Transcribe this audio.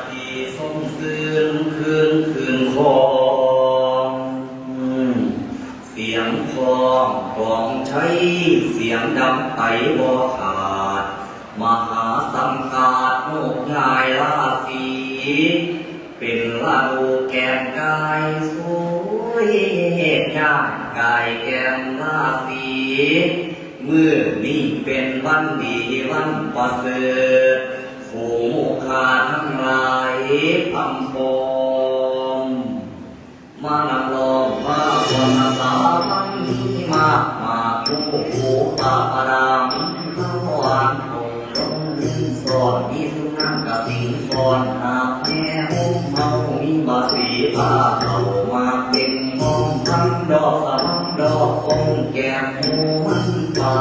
ທີ່ຊົມຊື່ນຄືນ ຄືນຄອງ ສຽງຄອງກອງໄຊ ສຽງດັງໄປບໍ່ຂາດ ມະຫາສັງກາດໂຍກຍ້າຍລາສີ ເປັນລະດູແກມກາຍສວຍ ຍ້າຍກາຍແກມລາສີ ມື້ນີ້ເປັນວັນດີວັນປະເສີດ ໝູ່ຂ້າທັງຫຼາຍພຳພ້ອມ ມານຳລອງມາຄວນມາສາວັນມີມາກ ມາກຄູ່ຄູ່ປະປະດາມ ເຮົາຫວານຄົງລົງມີສອນ ມີສຸນັນກະສິງສອນ ຫາກແມ່ໂຮມເຮົາມີບາສີ ພາເຂົ້າມາເປັນຫ້ອງພັນ ດອກສະມັງດອກຄົງ ແກ້ມຫູມັນປາ.